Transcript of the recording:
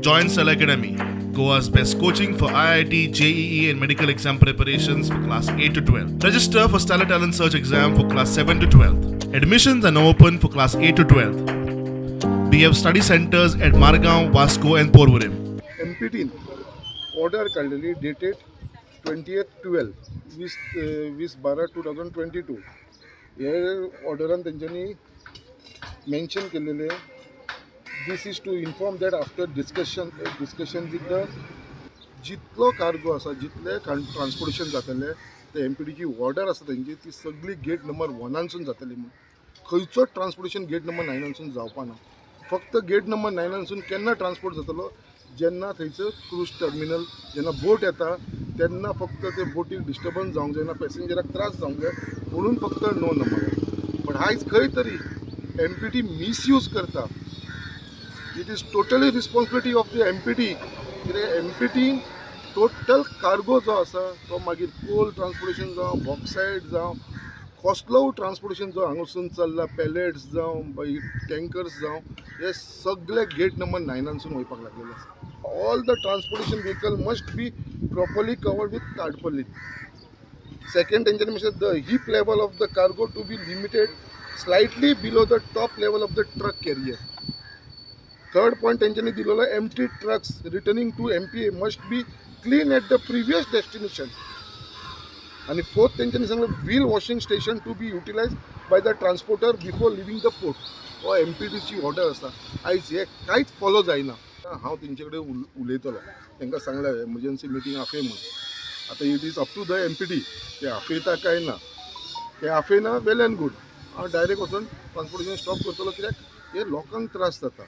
Join Stellar Academy, Goa's best coaching for IIT, JEE, and medical exam preparations for class 8 to 12. Register for Stellar Talent Search exam for class 7 to 12. Admissions are now open for class 8 to 12. We have study centers at Margao, Vasco, and Porvorim. M P tin order काडलेली dated twentieth twelve वीस 20/12 2022. हे ऑर्डरान तेंच्यांनी mention केलेले, "This is to inform that after discussion with the" जितलो cargo आसा, जितले transportation जातलें, ते एम पी टीची ऑर्डर आसा तेंची, ती सगळी गेट नंबर वनानसून जातली म्हूण. खंयचोच ट्रान्सपोर्टेशन गेट नंबर नायनानसून जावपा ना. फक्त गेट नंबर नायनानसून केन्ना ट्रान्सपोर्ट जातलो? जेन्ना थंयसर क्रूज टर्मिनल जेन्ना बोट येता, तेन्ना फक्त ते बोटीक डिस्टर्बन्स जावंक जायना, पॅसेंजराक त्रास जावंक जाय म्हणून फक्त णव नंबर. पण आयज खंय तरी एम पी टी मिसयूज करता. It is totally responsibility of the MPT, कित्याक एम पी टीन टोटल कार्गो जो आसा, तो मागीर कोल ट्रान्सपोर्टेशन जावं, बॉक्सायड जावं, कसलो ट्रान्सपोर्टेशन जो हांगासून चल्ला, पॅलेट्स जावं, मागीर टँकर्स जावं, हे सगळे गेट नंबर नायनानसून वयपाक लागलेले आसा. All the transportation vehicle must be properly covered with tarpaulin. Second, तेंच्यांनी म्हणलें, the heap level of the cargo to be limited slightly below the top level of the truck carrier. Third point तेंच्यांनी दिलेलो, empty trucks returning to MPA must be clean at the previous destination. आणि fourth तेंच्यांनी सांगलें, wheel washing station to be utilize by the transporter before leaving the port. हो M P टीची order आसा. आयज हे कांयच फॉलो जायना. हांव तेंचे कडेन उलयतलो. तांकां सांगलें एमर्जन्सी मिटींग आपय म्हणून. आतां it is up to the MPT, ते आपयता काय ना. ते आपयना, वेल एंड गूड. हांव डायरेक्ट वचून ट्रान्सपोर्टेशन स्टॉप करतलो, कित्याक हे लोकांक त्रास जाता.